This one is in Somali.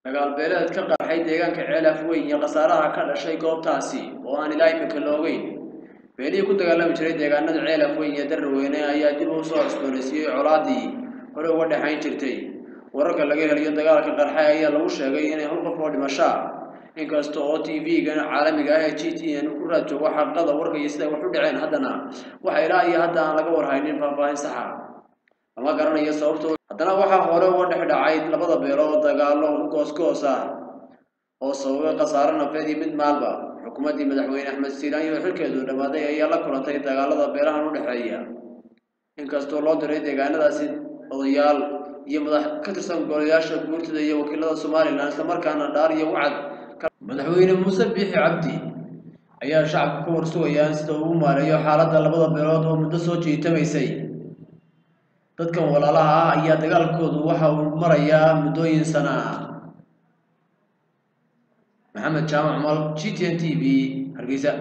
Dagaal beeleed ka qarxay deegaanka Ceelaaf Weyn iyo khasaaraha ka dhashay goobtaasi oo aan ilaa iminka la ogeyn. Beelihii ku dagaalami jiray deegaanada Ceelaaf Weyn iyo Dararweyne ayaa dib u soo cusboonaysiiyey colaadii hore uga dhexayn jirtay. Wararka laga helayo dagaalka qarxay ayaa lagu sheegay inay hal qof oo dhimasho ah, inkasta oo TV-gan caalamiga ah ee GTN ku raad joogo xaqiiqada warka iyo sida wax u dhaceen, haddana waxa ilaa iyo hadda aan laga warhaynin faahfaahin saxa, lama garanayo sababta. Haddana waxaa hore uga dhex dhacay labada beelood dagaallo goos-goos ah oo sababay khasaare nafeed iyo mid maalba. Xukuumaddii madaxweyne Axmed Siilaanyo oo xilkeedu dhammaaday ayaa la kulantay dagaalada beelahan u dhexeeya, inkastoo loo diray deegaanadaasi odayaal iyo madax ka tirsan golayaasha guurtida iyo wakiilada Somalilan, islamarkaana dhaar iyo wacad. Madaxweyne Muuse Biixi Cabdi ayaa shacabka ku warsugayaan sida uu u maareeyo xaaladda labada beelood oo muddo soo jiitamaysay. Dadkan walaalaha ah ayaa dagaalkoodu waxa uu marayaa muddooyin sana ah. Maxamed Jaamac Mal, GTN TV, Hargeysa.